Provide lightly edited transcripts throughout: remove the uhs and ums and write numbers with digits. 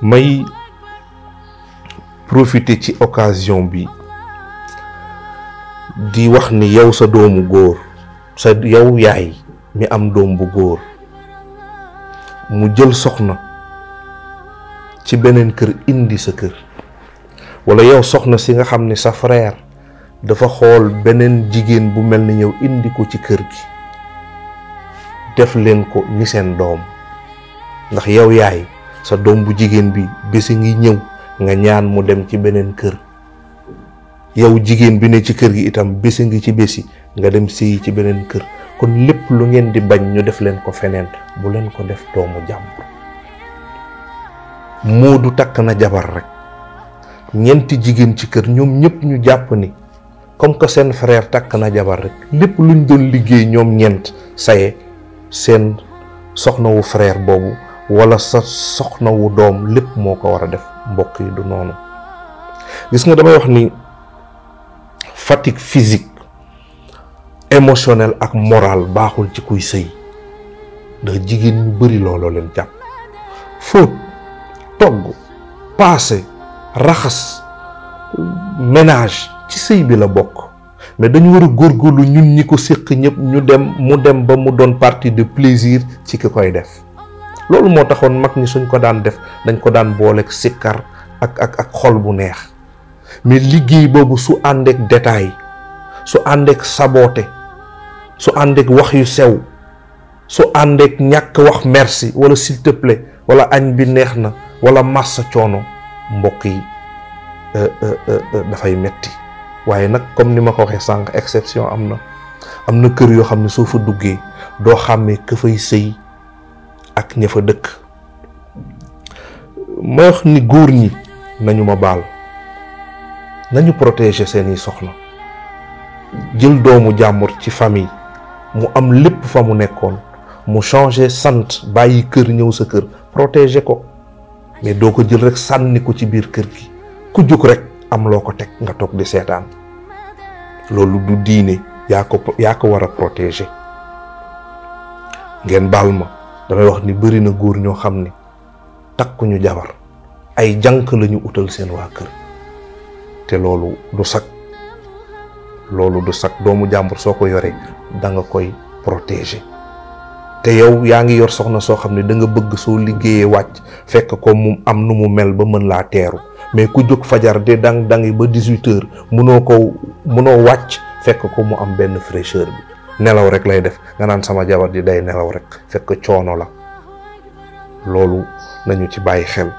may profiter ci occasion bi di wax ni yow sa doomu góor sa yow yaay mi am doom bu góor mu jël soxna ci beneen kër indi sa kër, wala yow soxna si nga xam ne sa frère dafa xool beneen jigéen bu mel ni yow indi ko ci kër gi, def leen ko ni seen doom. ndax yow yaay sa doom bu jigéen bi bési ngi ñëw nga ñaan mu dem ci beneen kër, yow jigéen bi ne ci kër gi itam bési ngi ci bési nga dem sëyi ci beneen kër. kon lépp lu ngeen di bañ ñu def leen ko feneen, bu leen ko def doomu jàmbur. Moodu takk na jabar rek, ñeenti jigéen ci kër, ñoom ñëpp ñu jàpp ni comme que seen frère takk na jabar rek, lépp luñ doon liggéey ñoom ñeent saye seen soxna wu frère boobu wala sa soxna wu doom lépp moo ko war a def. mbokk yi du noonu. gis nga damay wax ni fatigue physique, émotionnel ak moral baaxul ci kuy sëy, ndax jigéen ñu bari looloo leen jàpp. fóot, togg, paase, raxas, ménage ci sëy bi la bokk, mais dañu war a góorgóorlu ñun ñi ko séq ñëpp ñu dem ba mu doon partie de plaisir ci ki koy def. loolu moo taxoon mag ñi suñ ko daan def dañ ko daan booleeg sikkar ak xol bu neex. mais liggéey boobu su àndeek détail, su àndeek saboote, su àndeek wax yu sew, su àndeek ñàkk wax merci wala s'il te plaît wala añ bi neex na wala massa coono, mbokk yi dafay metti. waaye nag comme ni ma ko waxee sànq, exception am na kër yoo xam ne soo fa duggee doo xàmmee ka fay sëy ak ña fa dëkk. ma wax ni góor ñi nañu ma baal, nañu protéger seeni soxna. jël doomu jàmbur ci famille mu am lépp fa mu nekkoon, mu changer sant bàyyi kër ñëw sa kër, protéger ko, mais doo ko jël rek sànni ko ci biir kër gi ku jóg rek am loo ko teg nga toog di seetaan. loolu du diine, yaa ko war a protéger. ngeen baal ma, damay wax ni bari na góor ñoo xam ni takkuñu jabar, ay jànk lañu utal seen waa kër, te loolu du sag. doomu jàmbur soo ko yoree da nga koy protéger. te yow yaa ngi yor soxna soo xam ne da nga bëgg soo liggéeyee wàcc fekk ko mu am nu mu mel ba mën laa teeru, mais ku jóg fajar de dangi ba 18h munoo wàcc fekk ko mu am benn fraîcheur bi, nelaw rek lay def nga naan sama jabar di day nelaw rek, fekk coono la. loolu nañu ci bàyyi xel.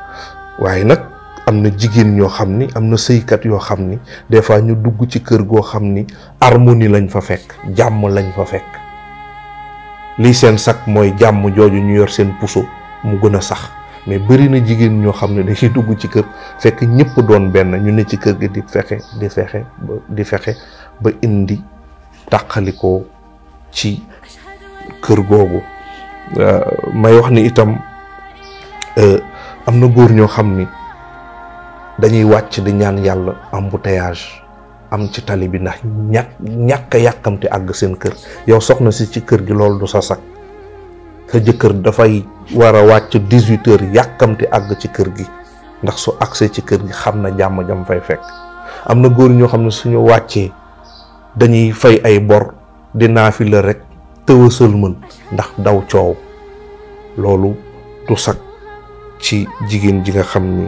waaye nag am na jigéen ñoo xam ni, am na sëykat yoo xam ni des fois ñu dugg ci kër goo xam ni harmonie lañ fa fekk, jàmm lañ fa fekk. lii seen sak mooy jàmm jooju ñu yor seen puso mu gën a sax. mais bari na jigéen ñoo xam ne dañuy dugg ci kër fekk ñëpp doon benn, ñu ne ci kër gi di fexe ba indi tàqalikoo ci kër googu. may wax ni itam am na góor ñoo xam ni dañuy wàcc di ñaan yàlla embouteillage am ci tali bi ndax ñàkk yàkkamte àgg seen kër. yow soxna si ci kër gi loolu du sa sak. sa jëkkër dafay war a wàcc 18h yàkkamte àgg ci kër gi ndax su agsee ci kër gi xam na jàmm jam fay fekk. am na góor ñoo xam ne suñu wàccee dañuy fay ay bor di naafila rek tëwasal mën ndax daw coow. loolu du sak ci jigéen ji nga xam ni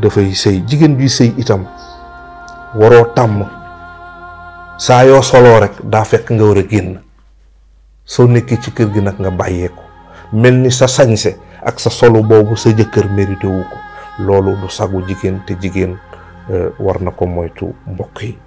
dafay sëy. jigéen bi sëy itam waroo tàmm saa yoo soloo rek daa fekk nga war a génn. soo nekkee ci kër gi nag nga bàyyeeku mel ni sa sañse ak sa solo boobu sa jëkkër mérité wu ko. loolu du sagu jigéen, te jigéen war na ko moytu mbokk yi.